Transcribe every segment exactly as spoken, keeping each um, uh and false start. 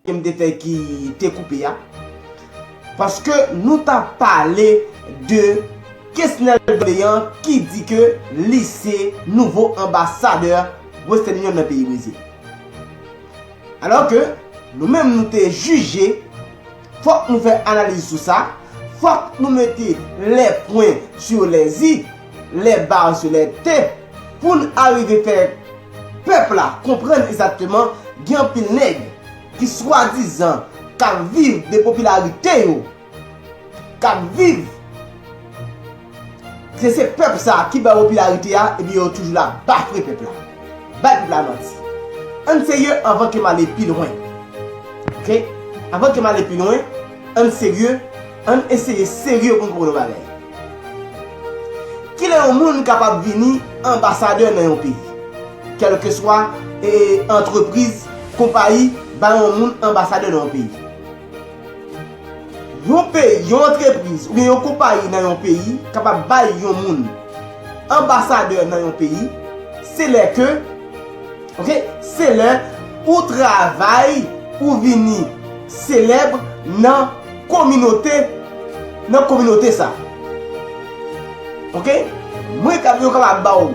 ke m te fè ki te koupe a. Paske nou t ap pale de Kesnel Doléan ki di ke li se nouvo anbasadè Western Union nan peyi Brezil. Alò ke nou menm nou te jije, fòk nou fè analiz sou sa, fòk nou mete les points sur les i, les barres sur les t, pou n arive fè pèp la konprann egzakteman gen anpil nèg ki swadizan k ap viv de popilarite yo, k ap viv, se, se pèp sa ki bay popilarite a, epi yo toujou la bafre pèp la. Bay pèp la manti. Ann serye anvan ke m ale pi lwen. Oke? Anvan ke m ale pi lwen, ann serye, ann eseye serye pou n konprann yon bagay. Kilè yon moun kapab vini anbasadè nan yon peyi? Kèlkeswa, e, antrepriz, konpayi, bay yon moun anbasadè nan yon peyi. Yon peyi, yon antrepriz oubyen yon konpayi nan yon peyi kapab bay yon moun anbasadè nan yon peyi, se lè ke, oke, se lè ou travay, ou vini selèb nan kominote, nan kominote sa. Oke? Mwen kab, yo kapab ba w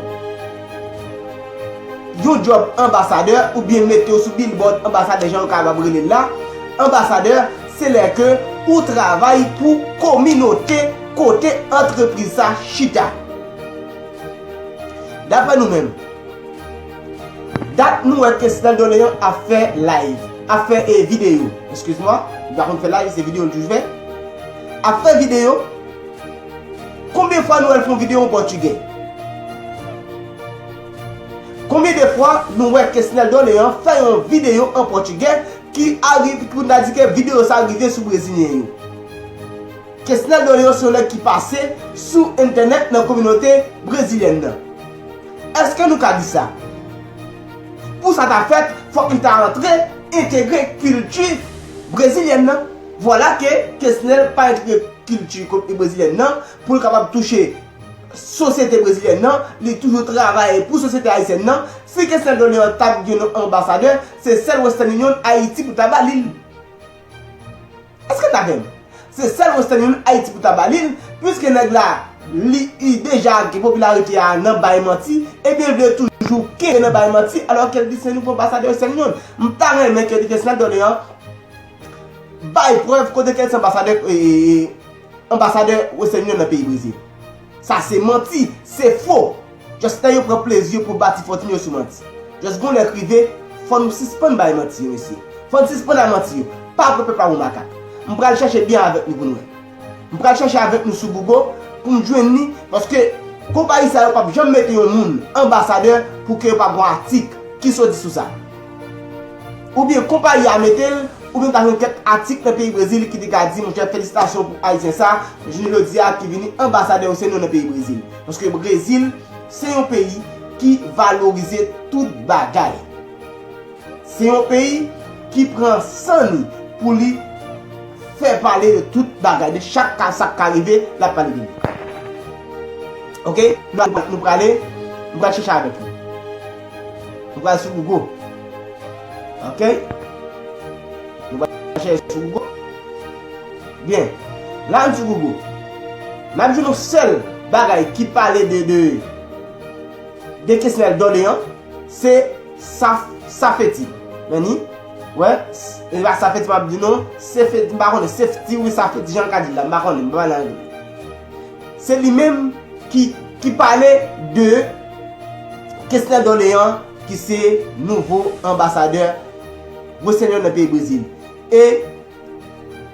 yon djòb anbasadè oubyen mete w sou billboard anbasadè, jan yo kapab rele l la. Anbasadè, se lè ke ou travay pou kominote kote antrepriz sa chita. Daprè nou menm, dat nou wè Kesnel Doléan ap fè live, ap fè, e, videyo. Eskiz mwa, li pa konn fè live, se videyo l toujou fè. Ap fè videyo. Konbyen fwa nou wè l fè yon videyo an pòtigè? Konbyen de fwa nou wè Kesnel Doléan fè yon videyo an pòtigè ki arive, pou n ta di ke videyo sa rive sou brezilyen yo? Kesnel Doléan se yon nèg ki pase sou entènèt nan kominote brezilyèn nan. Èske nou ka di sa? Pou sa ta fèt, fòk li ta antre, entegre kilti brezilyèn nan. Vwala ke Kesnel pa entegre kilti ko-, brezilyèn nan pou l kapab touche sosyete brezilyèn nan, li toujou travay pou sosyete ayisyèn nan. Si Kesnel Doléan t ap gen yon anbasadè, se sèl Western Union Ayiti pou ta ba li l. Èske n ta fè m? Se sèl Western Union Ayiti pou ta ba li l, piske nèg la, li, li deja gen popilarite a nan bay manti, ebyen l vle toujou kenbe nan bay manti, alò ke l di se nouvo anbasadè Western Union. M ta renmen ke Kesnel Doléan bay prèv kote ke l se anbasadè, e, e, e, anbasadè Western Union nan peyi Brezil. Sa se manti, se fo. Just lè yo pran plezi yo pou bati fòtin yo sou manti. Just gon lè k rive, fò nou sispann bay manti yo, mesye. Fò n sispann bay manti yo. Pa pran pèp la pou makak. M pral chèche byen avèk nou pou n wè. M pral chèche avèk nou sou Google pou m jwenn li, paske konpayi sa yo p ap janm mete yon moun anbasadè pou ke yo pa gon atik ki soti sou sa. Oubyen konpayi a mete l, oubyen ta jwenn kèk atik nan peyi Brezil ki te ka di, monchè, felisitasyon pou Ayisyen sa, jounen jodi a ki vini anbasadè Western Union nan peyi Brezil. Paske Brezil, se yon peyi ki valorize tout bagay. Se yon peyi ki pran san li pou li fè pale de tout bagay, de chak ka, sa k ka rive, l ap pale de li. Oke? Nou, nou prale, nou pral chèche avèk li. Nou pral sou Google. Oke? Nou pral chèche sou Google. Byen. La, nou sou Google. N ap jwenn yon sèl bagay ki pale de, de, de Kesnel Doléan. Se saf-, safeti. Men ni, wè, s-, e pa safeti m ap di non, sefeti, m pa konnen, sefti wi safeti, jan l ka di l la, m pa konnen, m pa pale anglè. Se li menm ki, ki pale de Kesnel Doléan, ki se nouvo anbasadè Western Union nan peyi Brezil. E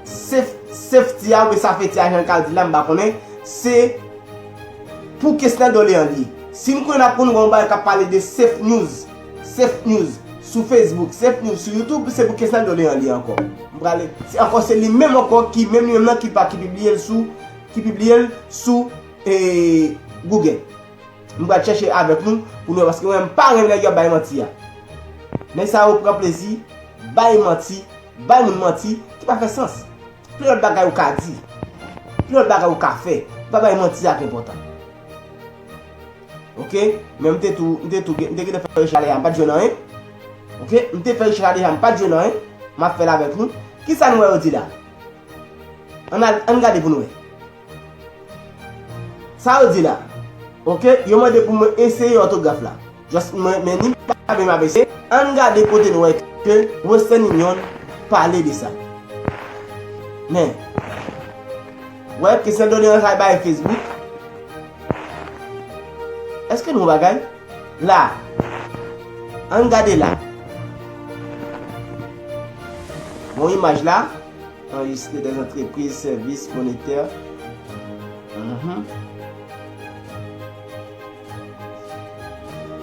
sef-, sefti a, oubyen safeti a, jan l ka di la, m pa konnen, se pou Kesnel Doléan li ye. Si n konnen n ap konn wè yon bagay k ap pale de safe news, safe news sou Facebook, safe news sou YouTube, se pou Kesnel Doléan li ye ankò. M prale, se ankò, se li menm ankò ki, menm li menm nan ki pa, ki pibliye l sou, ki pibliye l sou, e, Google. M pral chèche avèk nou pou nou wè, paske mwen, m pa renmen nèg y ap bay manti a. Nèg sa yo pran plezi bay manti, bay moun manti ki pa fè sans. Pi lòt bagay ou ka di, pi lòt bagay ou ka fè, pa bay manti a ki enpòtan. Oke? Men m te tou, m te tou, m te gentan fè rechèch la deja, m pa t jwenn anyen. Oke? M te fè rechèch la deja, m pa t jwenn anyen. m ap fè l avèk nou. Kisa nou wè yo di la? Ann al, ann gade pou n wè. Sa yo di la. Oke, yo mande pou mwen eseye òtograf la. Just mwen, men ni pa menm ap eseye. Ann gade kote nou wè ke Western Union pale de sa. Men, wè kesyon doleans la bay Facebook. Èske nou bagay? La. Ann gade la. Bon imaj la. Enregistré des entreprises, services monétaires. Mhm.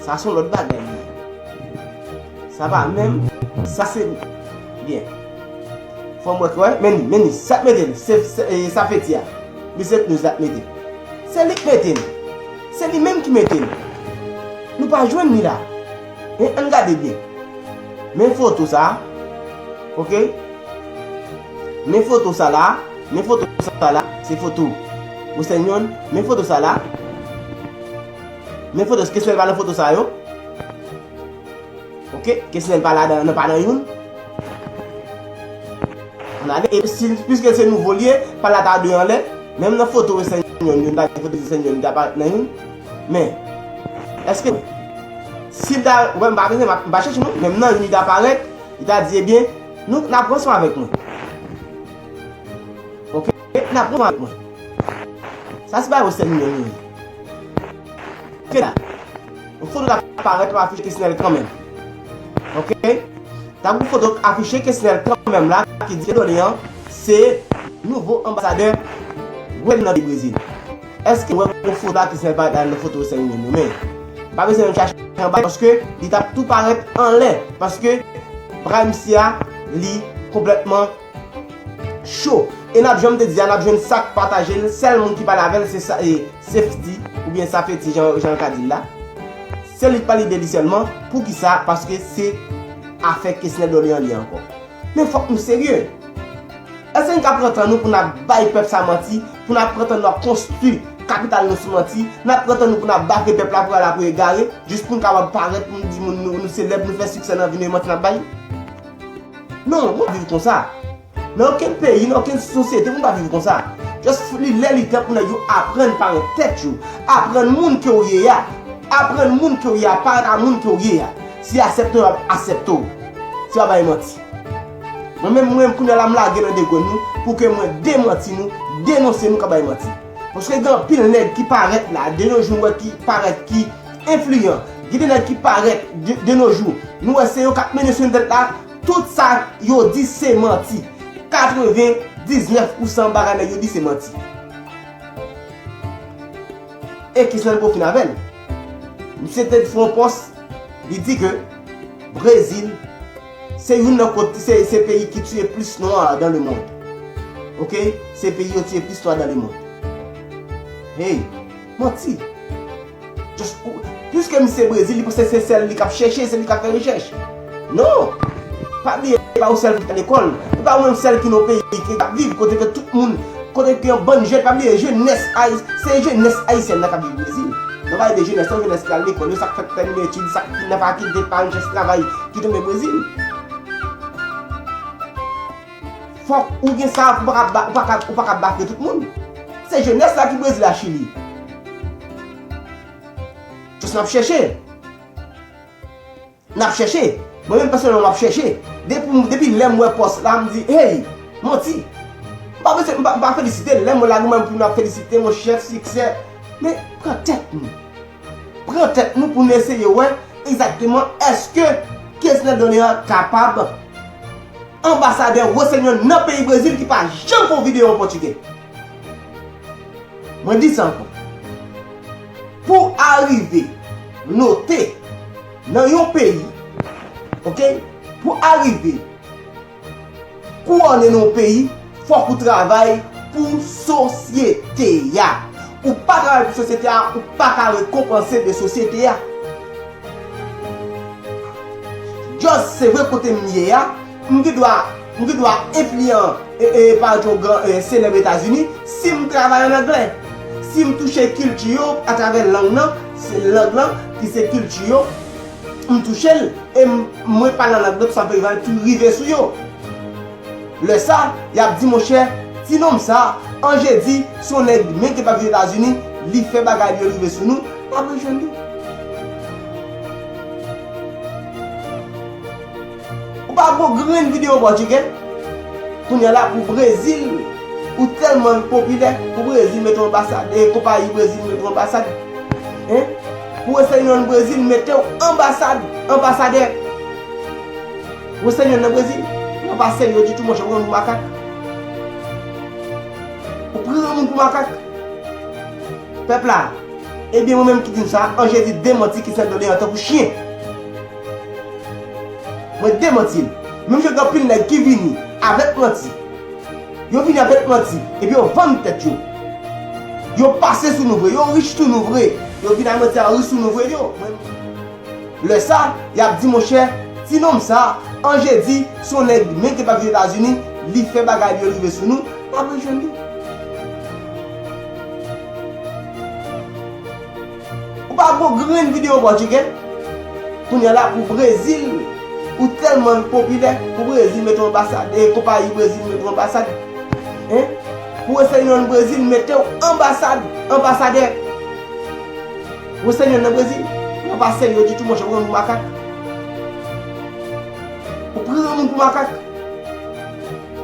Sa se yon lòt bagay li ye. Sa pa menm. Sa se byen. Fò m wè, wè, men li, men li, sa k mete l, se, se, e, sa feti a. Business News la k mete l. Se li k mete l. Se li menm ki mete l. Nou pa jwenn li la. Men ann gade byen. Men foto sa. Oke? Men foto sa la. Men foto sa la. Se foto Western Union. Men foto sa la. Men foto, kesnèl pa nan foto sa yo. Oke, kesnèl pa ladan, nan pa nan youn. Ann ale, e si, piske se nouvo li ye, pa la ta de anlè, menm nan foto Western Union, youn ta gen foto Western Union, li ta parèt nan youn. Men, èske, si l ta, wè, m pa bezwen, m pa, m pa chèche non, menm nan youn li ta parèt, li ta di, ebyen, nou, n ap pran swen avèk mwen. Oke, n ap pran swen avèk mwen. Sa se pa Western Union li ye. Ke la. Yon foto ta parèt, w ap afiche kesnèl kanmenm. Oke? Ta gen yon foto k afiche kesnèl kanmenm la ki di Doléan se nouvo anbasadè wè nan peyi Brezil. Èske w wè yon foto la kesnèl parèt la nan foto Western Union yo? Men, pa bezwen menm chache anba paske li t ap tou parèt anlè. Paske Prime si a li konplètman cho. E n ap, jan m te di a, n ap jwenn sa k pataje l, sèl moun ki pale avè l, se sa, e, Safety, oubyen Safety, jan, jan l ka di l la. Se li k pale de li sèlman. Poukisa? Paske se afè kesnèl Doléan li ankò. Men fòk nou serye. Èske n ka pran tan nou pou n ap bay pèp sa manti, pou n ap pran tan nou ap konstwi kapital nou sou manti, n ap pran tan nou pou n ap bake pèp la pou al apre egare, jis pou n kapab parèt, pou n di moun nou, nou selèb, nou fè siksè nan vi nou, e manti n ap bay? Non, nou pa viv konsa. Nan okenn peyi, nan okenn sosyete, moun pa viv konsa. Just li lè li tan pou nèg yo aprann parèt tèt yo, aprann moun ke w ye a, aprann moun ke w ye a, parèt a moun ke w ye a. Si y aksepte w, y ap aksepte w. Si w ap bay manti. Mwen menm, mwen menm, kounye a la, m lage nan degrenn nou, pou ke mwen demanti nou, denonse nou k ap bay manti. Paske gen anpil nèg ki parèt la, de nos jours, m wè ki parèt ki enfliyan. Gen de nèg ki parèt de, de nos jours. Nou wè se yo k ap mennen sou entènèt la, tout sa yo di se manti. Katrevendiznèf pousan bagay nèg yo di se manti. E kesnèl pou fin avè l. Misye te fè yon pòs, li di ke Brezil se youn nan kot, se, se peyi ki tiye plis nwa dans le monde. Oke? Se peyi yo tiye plis nwa dans le monde. Hey, manti. Just, ou, piske misye Brezil, li panse se sèl li k ap chèche, se li k ap fè rechèch. Non! Pa bliye, se pa ou sèl ki al lekòl. Se pa ou menm sèl ki nan yon peyi ki ap viv, kote ke tout moun, kote ke yon bann jèn, pa bliye, jenès ayi-, se jenès ayisyèn nan k ap viv Brezil. Nou pale de jenès lan, jenès ki al lekòl yo, sa k fèk tèmine etid, sa k fin nan fakilte pa yon chans travay ki tonbe Brezil. Fòk ou gen sa, ou pa ka ba-, ou pa ka, ou pa ka bake tout moun. Se jenès la ki Brezil a Chili. Just n ap chèche. N ap chèche. Mwen menm pèsonèlman m ap chèche. Depi, depi lè m wè pòs la, m di, hey, manti. M pa bezwen, m pa, m pa felisite l. Lè m wè la, nou menm pou n ap felisite, monchè, siksè. Men, pran tèt nou. Pran tèt nou pou n eseye wè egzakteman èske Kesnel Doléan kapab anbasadè Western Union nan peyi Brezil ki pa janm fè yon videyo an pòtigè. Mwen di sa ankò. Pou arive note nan yon peyi, oke, pou arive kouwòne nan yon peyi, fòk ou travay pou sosyete a. Ou pa travay pou sosyete a, ou pa ka rekonpanse de sosyete a. Just se vre kote m ye a, m gen dwa, m gen dwa enfliyan, e, e, parèt yon gran, e, selèb Etazini, si m travay an anglè. Si m touche kilti yo atravè lang nan, se lang lan ki se kilti yo, m touche l, e m, mwen pale an lang nan, sa pe rive sou yo. Lè sa, y ap di, monchè, ti nonm sa, an jedi, se yon nèg men ki pa viv Etazini, li fè bagay li yo rive sou nou, n ap rejwenn li. Ou pa gwo grenn videyo bò tcheke. Kounye a la pou Brezil, ou tèlman popilè, pou Brezil mete yon anbasad, e konpayi Brezil mete yon anbasad. Hein? Pou Western Union Brezil mete w anbasad, anbasadè. Western Union nan Brezil, ou pa serye ditou, monchè, ou pran moun pou makak. Ou pran moun pou makak. Pèp la, ebyen, mwen menm ki di nou sa, an jedi demanti ki sèl dòle an tankou chyen. Mwen demanti l. Menm jan gen anpil nèg ki vini avèk manti. Yo vini avèk manti, epi yo vann tèt yo. Yo pase sou nou vre, yo rich sou nou vre. Yo vin ak manti a rich sou nou vre, yo. Mwen, lè sa, y ap di, monchè, ti nonm sa, an jedi, se yon nèg men ki pa viv Etazini, li fè bagay li yo rive sou nou, n ap rejwenn li. Ou pa gwo grenn videyo bò tcheke. Kounye a la pou Brezil, ou tèlman popilè, pou Brezil mete yon anbasad, e konpayi Brezil mete yon anbasad. Hein? Pou Western Union Brezil mete w anbasad, anbasadè. Western Union nan Brezil, ou pa serye ditou, monchè, ou pran moun pou makak. Ou pran moun pou makak.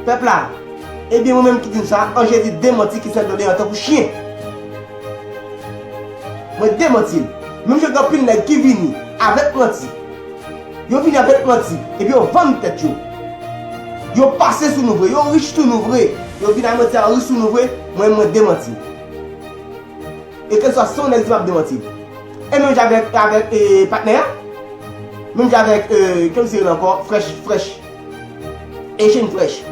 Pèp la, ebyen, mwen menm ki di nou sa, an jedi demanti ki sèl dòle an tankou chyen. Mwen demanti l. Menm jan gen anpil nèg ki vini avèk manti. Yo vini avèk manti, epi yo vann tèt yo. Yo pase sou nou vre, yo rich sou nou vre. Yo vin ak manti a rich sou nou vre, mwen, mwen demanti. E kèlswa si yon nèg di m ap demanti. E menm jan avèk, avèk, e, patnè a. Menm jan avèk, e, kòman se rele ankò, Fresh, Fresh. Asian Fresh.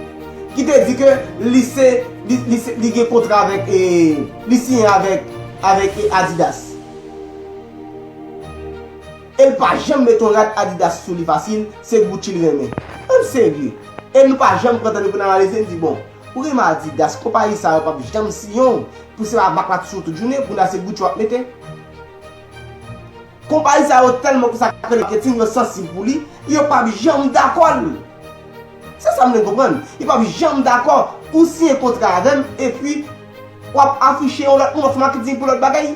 Ki te di ke li se, li, li se, li gen kontra avèk, e, li siyen avèk, avèk, e, Adidas. E l pa janm met yon rad Adidas sou li fasil, se Gucci l renmen. Ann serye. E nou pa janm pran tan nou pou n analize, n di, bon, ou renmen Adidas, konpayi sa yo p ap janm siyen w pou se pa mak la t sou tout jounen, pou n a se Gucci w ap mete. Konpayi sa yo tèlman konsa k rele maketing, yo sansib pou li, yo p ap janm dakò l. Se sa m vle konprann. Yo p ap janm dakò ou siyen kontra avè m, epi w ap afiche yon lòt moun, w ap fè maketing pou lòt bagay.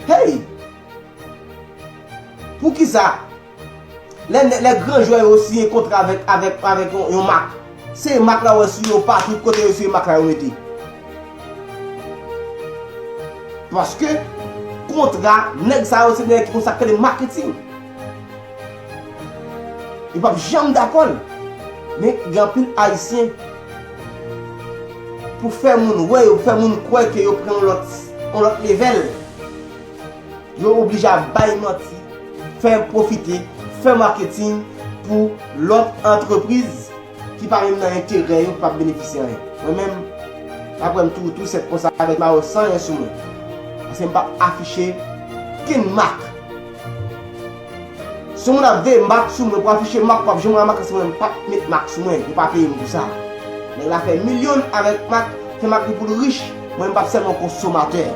Hey! Poukisa lè, lè, lè gran jwè yo siyen kontra avèk, avèk, avèk yon, yon mak, se mak la w wè sou yo patou, kote yo siyen mak la yo mete? Paske kontra, nèg sa yo se nèg ki konn sa k rele maketing. Yo p ap janm dakò l. Men gen anpil Ayisyen, pou fè moun wè yo, fè moun kwè ke yo pran yon lòt, yon lòt levèl, yo oblije ap bay manti, fè pwofite, fè maketing pou lòt antrepriz ki pa menm nan enterè yo, ki p ap benefisye anyen. Mwen menm, apre m tou, tou sèt konsa avèk mayo san anyen sou mwen. Paske m p ap afiche kenn mak. Si yon moun ap veye mak sou mwen, pou afiche mak, pou ap janm wè mak, se mwen, m p ap met mak sou mwen, yo pa peye m pou sa. Nèg la fè milyon avèk mak, fè mak li pou l rich, mwen m p ap sèlman konsomatè.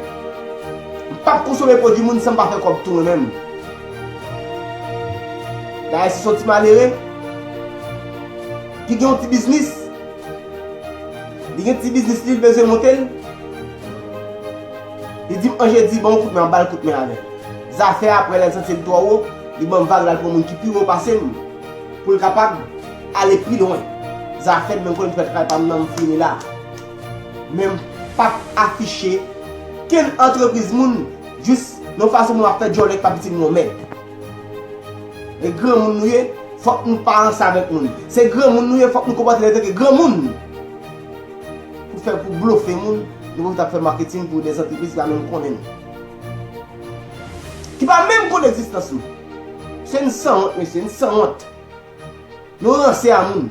M p ap konsome pwodui moun san m pa fè kòb tou mwen menm. Dayè si se yon ti malere ki gen yon ti biznis, li gen ti biznis li, li bezwen monte l. Li di m an jedi, ban m kout men, an ba l kout men avè l. Zafè apre lè l santi l twò wo, li ban m vag, l al pran moun ki pi wo pase m pou l kapab ale pi lwen. Zafè l menm konnen m fè travay pa m nan, m fini la. Men m p ap afiche kenn antrepriz moun jis nan fason moun ap fè djòlè k p ap itil moun yon mèd. E granmoun nou ye, fòk nou pa ranse avèk moun. Se granmoun nou ye, fòk nou konpòte nou antanke granmoun. Pou fè, pou blofe moun, nou pwofite ap fè maketing pou de antrepriz ki pa menm konnen nou. Ki pa menm konn egzistans nou. Se n sanwont, mesye, n sanwont. Nou ranse a moun.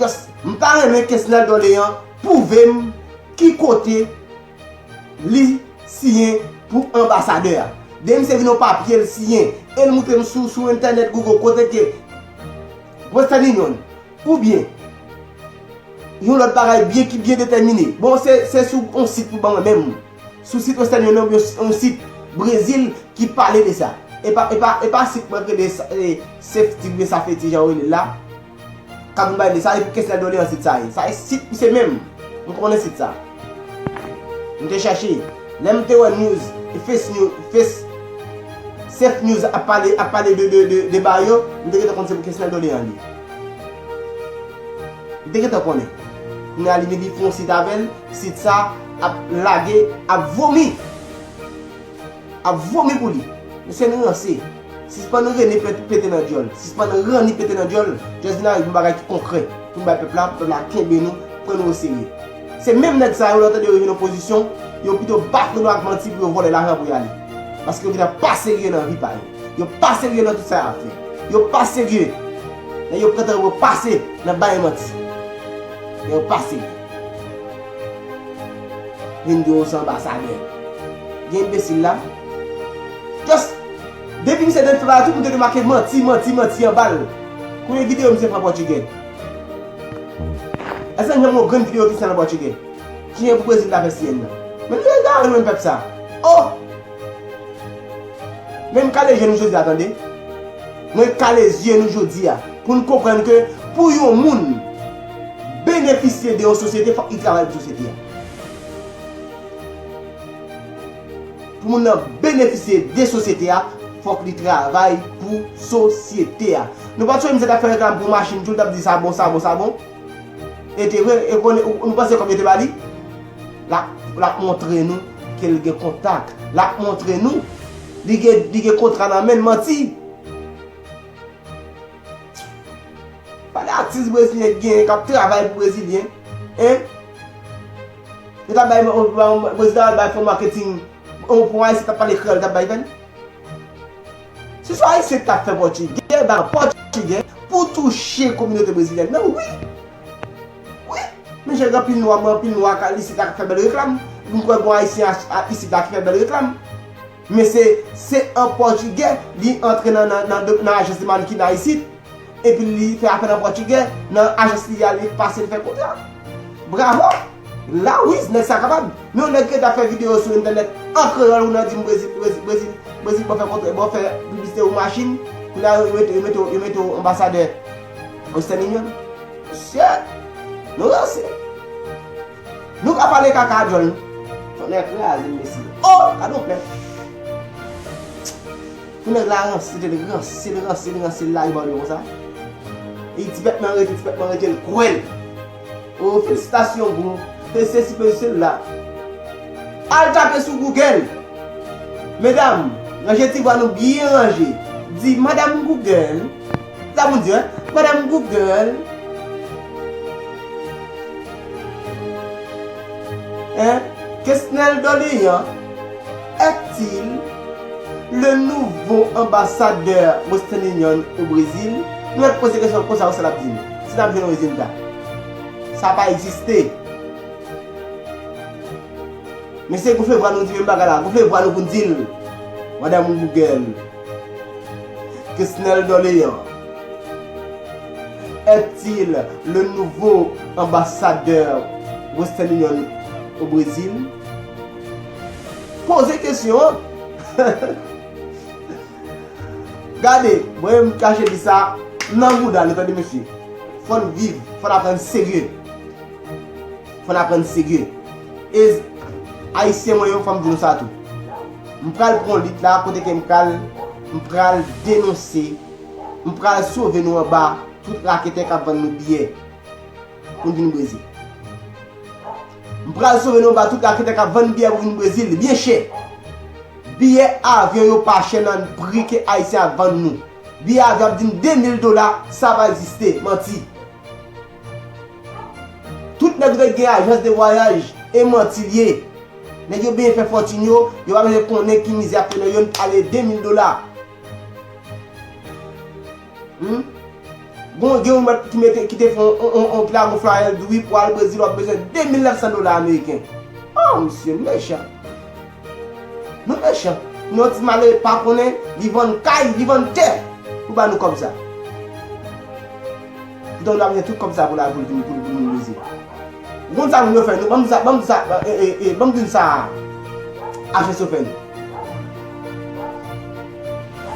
Just, m ta renmen Kesnel Dorlean pwouve m ki kote li siyen pou anbasadè a. Depi misye vin yon papye l siyen, e l moutre m sou, sou entènèt Google kote ke Western Union, oubyen yon lòt bagay byen ki byen detèmine. Bon, se, se sou yon sit pou ban mwen menm. Sou sit Western Union oubyen yon sit Brezil ki pale de sa. E pa, e pa, e pa sit mwen rele sa, e, Safety oubyen Safety jan yo rele l la. Ka vin bay li. Sa e pou Kesnel Doléan sit sa ye. Sa e sit misye menm. M konnen sit sa. M te chèche. Lè m te wè news, e Face News, Face, Safe News ap pale, ap pale de, de, de, de ba yo, m te gentan konn se pou Kesnel Doléan li ye. M te gentan konnen. Kounye a li vin li fè yon sit avè l, sit sa ap lage, ap vomi. Ap vomi pou li. Mesye n ranse. Sispann rene pete nan dyòl. Sispann ranni pete nan dyòl. Just vin avèk yon bagay ki konkrè pou n bay pèp la, pou pèp la kenbe nou, pran nou oserye. Se menm nèg sa yo, lè w tande yo vin opozisyon, yo pito bafle nou ak manti pou yo vòlè lajan pou y ale. Paske yo gentan pa serye nan vi pa yo. Yo pa serye nan tout sa y ap fè. Yo pa serye. Nèg yo pran tan yo pase nan bay manti. Nèg yo pa serye. Vin di yo se anbasadè. Gen enbesil la. Just, depi misye te fè bagay, tout moun te make manti, manti, manti anba l. Konbyen videyo misye fè an pòtigè? Èske n janm wè yon grenn videyo Kesnel an pòtigè? Kijan pou Brezil ta fè siyen nan? Men nou egare nou menm pèp sa. Oh! Men m kale je nou jodi a, tande. Mwen kale zye nou jodi a pou n konprann ke pou yon moun benefisye de yon sosyete, fòk li travay pou sosyete a. Pou moun nan benefisye de sosyete a, fòk li travay pou sosyete a. Nou pa t sonje misye t ap fè reklam pou machin tou, l t ap di sa bon, sa bon, sa bon. E te vre, e konnen, ou, nou panse kòb yo te ba li? L ap, l ap montre nou ke l gen kontak. L ap montre nou li gen, li gen kontra nan men l, manti. Pale atis brezilyen k gen, k ap travay pou brezilyen. Hein? Yo t ap bay, brezilyen t ap bay fon maketing. Pou ayisyen t ap pale kreyòl, t ap bay fè l. Se swa ayisyen ki t ap fè pòtigè, bay pòtigè pou touche kominote brezilyen nan, wi. Wi. Men jan gen anpil nwa, mwen anpil nwa ka isit la k ap fè bèl reklam. M kwè gon ayisyen a, a, isit la ki fè bèl reklam. Men se, se an pòtigè, li antre nan, nan, nan, nan ajans de manikina isit. Epi li fè apèl an pòtigè, nan ajans li a, li pase, li fè kontra. Bravo! La wi, nèg sa kapab. Men yon nèg ki t ap fè videyo sou entènèt an kreyòl, ou nan di m Brezil, Brezil, Brezil, Brezil, bon fè kontra, bon fè piblisite ou machin. Kounye a yo mete, yo mete, yo mete w anbasadè Western Union. Mesye, nou ranse. Nou ka pale kaka a djòl nou. Fò nèg kraze mesye. Oh, gade yon pèp. Pou nèg la ranse, l ranse, l ranse, l ranse, l lage bò l yo konsa. E ti pèp nan rete, ti pèp nan rete, l kwè l. Oh, felisitasyon, bro. Se, se sipozisyon la. Al tape sou Google. Medam, ranje ti vwa nou byen ranje. Di, Madam Google. Sa moun di, hein? Madam Google. Hein? Kesnel Doléan est-il le nouveau ambassadeur Western Union au Brésil? Nou mèt poze kesyon konsa, konsa l ap di n. Si n ap jwenn yon rezilta. Sa pa egziste. Mesye, gonfle vwa nou di menm bagay la. Gonfle vwa nou pou n di l. Madam Google. Kesnel Doléan est-il le nouveau ambassadeur Western Union au Brésil? Poze kesyon an. Gade, mwen m kache di sa nan bouda nou, tande mesye. Fò n viv, fò n aprann serye. Fò n aprann serye. E ayisyen mwen yo, fò m di nou sa tou. M pral pran lit la, kote ke m pral, m pral denonse, m pral sove nou anba tout raketè k ap vann nou biyè pou n vin Brezil. M pral sove nou anba tout raketè k ap vann biyè pou vin Brezil, byen chè. Biyè avyon yo pa chè nan pri ke ayisyen ap vann nou. Biyè avyon ap di m de mil dola, sa pa egziste, manti. Tout nèg yo te gen ajans de vwayaj, e manti l ye. Nèg yo byen fè fòtin yo, yo pa bezwen konnen ki mizè ap fè nan yo, ale de mil dola. Hmm? Gon, gen yon mèt ki mete, ki te fè on, on, on, on, ki lage yon flyer, di wi, pou al Brezil, w ap bezwen de mil nèf san dola ameriken. Oh, misye mechan. Nou mechan. Nou yon ti malere pa konnen, li vann kay, li vann tè pou ba nou kòb sa. Poutan nou ta bezwen tout kòb sa pou la, pou, pou, pou, pou nou Brezil. Ou konn sa moun yo fè nou? Ban m sa, ban m sa, e, e, e, ban m di n sa ajans yo fè nou.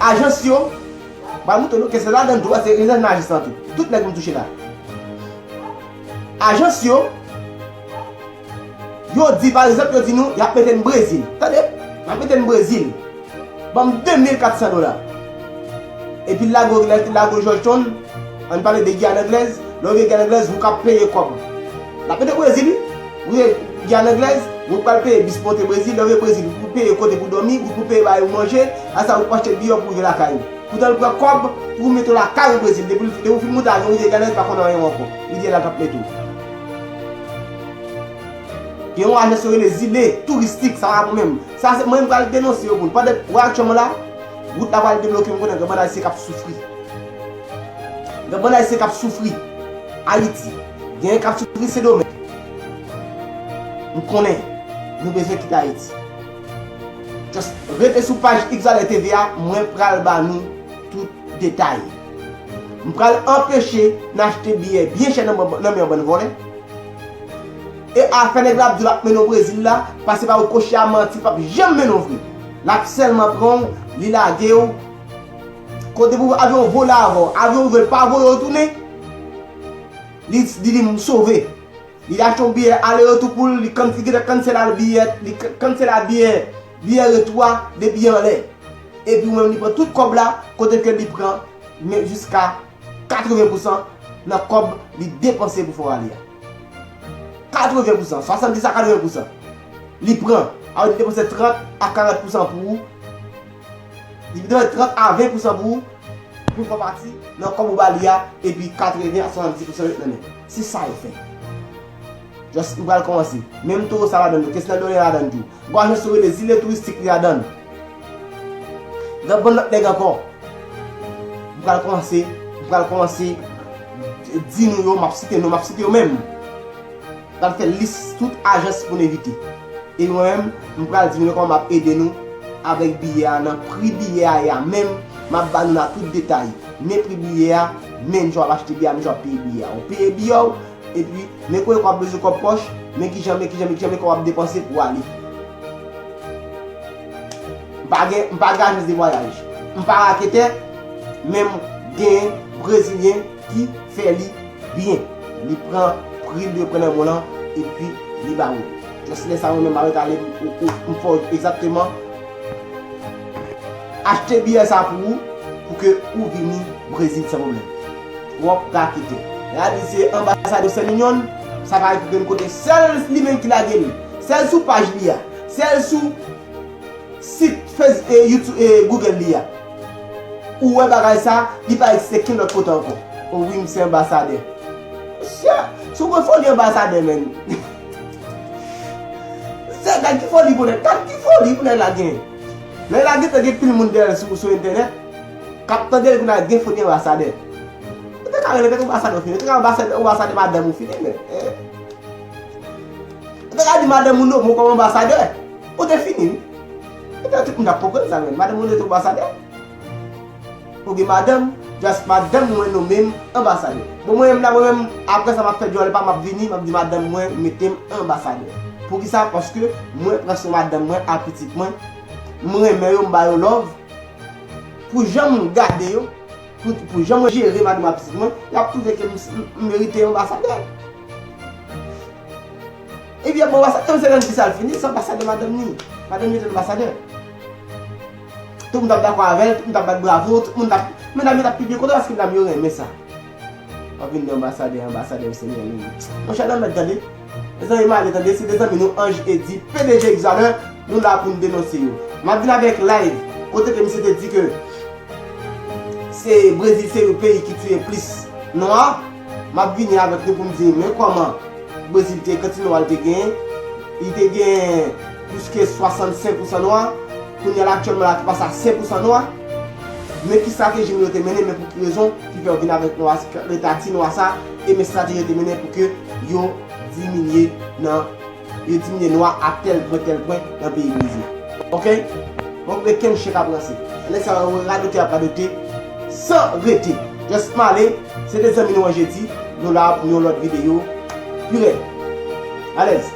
Ajans yo, m pral montre nou ke se ladan tou, se, se nan ajans lan tou. Tout nèg m touche la. ajans yo, yo di, pa egzanp, yo di nou, y ap mete n Brezil. Tande, y ap mete n Brezil. Ban m de mil kat san dola. Epi l lage w, lè l te lage w Georgetown, ann pale de Giyàn Anglèz, lè w rive Giyàn Anglèz, ou k ap peye kòb. L ap mete w Brezil, wi. Ou rive Giyàn Anglèz, ou pral peye bis monte Brezil, lè w rive Brezil, ou pou peye kote pou dòmi, ou pou peye bagay pou manje, apre sa ou pou achte biyè pou rive lakay ou. Poutan l pran kòb pou mete w lakay ou Brezil, depi l, depi w fin moute avyon, ou rive Giyàn Anglèz, pa konn anyen ankò. Li di la t ap mete w. Gen yon ajans yo rele Zile Touristik, sa pa bon menm. Sa se mwen m pral denonse yo pou n. Pandan w aktyèlman la, wout la pral debloke, m konnen gen bann Ayisyen k ap soufri. Gen bann Ayisyen k ap soufri Ayiti. Gen k ap soufri Sendomeng. M konnen nou bezwen kite Ayiti. Just rete sou paj X Valè T V a, mwen pral ba nou tout detay. M pral anpeche n achte biyè byen chè nan ban-, nan men yon bann vòlè. E afè nèg la ap di w l ap mennen w Brezil la, pase pa ou koche a manti, l p ap janm mennen w vre. L ap sèlman pran w, li lage w. Kote pou avyon vole avè w, avyon vole pa voye w tounen, li, li di m sove. Li achte yon biyè ale retou pou l, li kan-, li gentan cancel al biyè, li kan-, cancel al biyè, biyè retou a, de biyè anlè. Epi ou menm li pran tout kòb la, kote ke li pran, men jiska katreven pousan nan kòb li depanse pou fè w ale a. Katreven pousan, swasanndis a katreven pousan. Li pran, a li depanse trant a karant pousan pou ou. Li depanse trant a ven pousan pou ou, pou fè pati nan kòb ou ba li a, epi katreven a swasanndis pousan ret nan men. Se sa yo fè. Just, m pral kòmanse. Menm towo sa ladan tou, kesnèl donnen ladan tou. Gon ajans yo rele Zile Touristik li ladan. Gen bann lòt nèg ankò. M pral kòmanse, m pral kòmanse di nou yo, m ap site non, m ap site yo menm. M pral fè lis tout ajans pou n evite. E mwen menm, m pral di nou kòman m ap ede nou avèk biyè a, nan pri biyè a ye a menm, m ap ba nou la tout detay. Men pri biyè a, men jan w ap achte biyè a, men jan w ap peye biyè a. Ou peye biyè w, epi men kote w ap bezwen kòb pòch, men kijan, men kijan, men kijan, men kòman w ap depanse pou w ale. M pa gen, m pa gen ajans de vwayaj. M pa raketè, men m gen brezilyen ki fè li byen. Li pran pri l dwe pran nan men w lan, epi li ba ou. Just lè sa mwen menm m ap ale, m, m, m fè w egzakteman achte biyè sa pou ou, pou ke ou vini Brezil san pwoblèm. Twòp raketè. Lè a di se anbasadè Western Union, sa pa ekri okenn kote. Sèl li menm ki lage l. Sèl sou paj li a. Sèl sou sit Face-, e, YouTube, e, Google li a. Ou wè bagay sa, li pa egziste kenn lòt kote ankò. O wi, m se anbasadè. Mesye, se yon gwo foli anbasadè, menn. Mesye, gad ki foli pou nèg, gad ki foli pou nèg la gen. Nèg la gentan gen pil moun dèyè l sou, sou entènèt, k ap tande l pou n al gen foli anbasadè. Ou te ka rele tèt ou anbasadè ou fini, ou te ka anbasadè, anbasadè madanm ou fini, men. Eh. Ou te ka di madanm ou nome w kòm anbasadè. Ou te fini, wi. Epi tout moun t ap konprann sa, men. Madanm ou nome w anbasadè. Ou gen madanm, just madanm mwen nome m anbasadè. Bon, mwen menm la, mwen menm, apre sa, m ap fè djòl pa, m ap vini, m ap di madanm mwen mete m anbasadè. Poukisa? Paske mwen pran swen madanm mwen ak pitit mwen. M renmen yo, m ba yo love. Pou jan m gade yo, pou, pou jan mwen jere madanm ak pitit mwen, y ap twouve ke m, m, m merite yon anbasadè. Ebyen, bon, anbasadè, se nan ki sa l fini, se anbasadè madanm ni. Madanm ni te anbasadè. Tout moun t ap dakò avè l, tout moun t ap bat bravo, tout moun t ap, medam yo t ap pibliye kontan paske medam yo renmen sa. W ap vin di anbasadè, anbasadè, se mwen menm. Monchè, nan mèt tande. Mezanmi, m ale tande, se de zanmi nou, Ange Eddy, P D G X Valeur, nou la pou n denonse yo. M ap vin avèk live, kote ke misye te di ke se Brezil se yon peyi ki tiye plis nwa. M ap vini avèk nou pou m di men kòman Brezil te, kantite nwa l te genyen. Li te genyen plis ke swasannsenk pousan nwa. Kounye a la, aktyèlman la, ki pase a senk pousan nwa. Men ki estrateji yo te mennen, men pou ki rezon ki fè yo vin avèk nwa, leta ti nwa sa, e men estrateji yo te mennen pou ke yo diminye nan, yo diminye nwa a tèl pwen, tèl pwen nan peyi Brezil. Oke? Bon, men kenn chen k ap ranse. Lè sa yo radote, ap radote san rete. Just m ale, se te zanmi nou Ange Eddy, nou la pou yon lòt videyo. Pi rèd. Alèz.